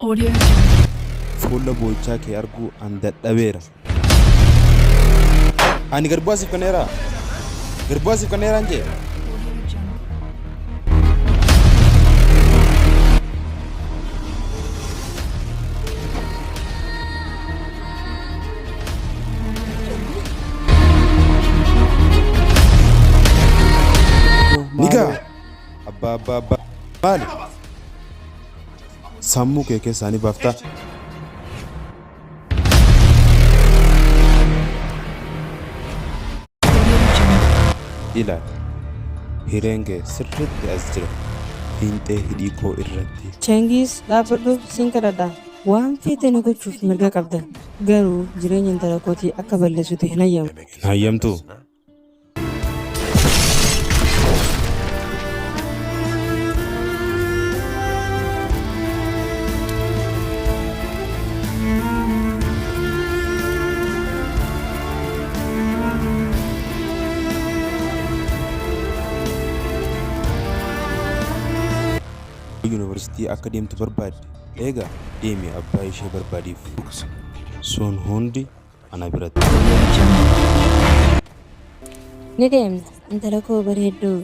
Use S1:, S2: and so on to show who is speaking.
S1: Audio Jungle.
S2: Fuula boo'ichaa kee arguu an dadhabeera. Ani gad bu'aa siif kenneera. Gad bu'aa siif kenneeraan jee.
S1: Audio Jungle.
S2: Ni ga'a. Abbaa abbaa abbaa maali? Sammuu kee keessaa ni baafta.
S1: Audio Jungle.
S2: Ilaali. Hireen kee sirriitti as jira. Fiinxee hidhii koo irratti.
S3: Chengiis dhaabbadhu sin kadhadha. Waan feete na gochuuf mirga qabda. Garuu jireenya intala kootii akka balleessitu hin hayyamu.
S2: Hin hayyamtuu? Yuunivarsiitii akka deemtu barbaadde. Eegaa deemi abbaa ishee barbaadiif. Sun hundi ana biratti.
S1: Audio Jungle.
S3: Ni deemna intala koo bareedduu.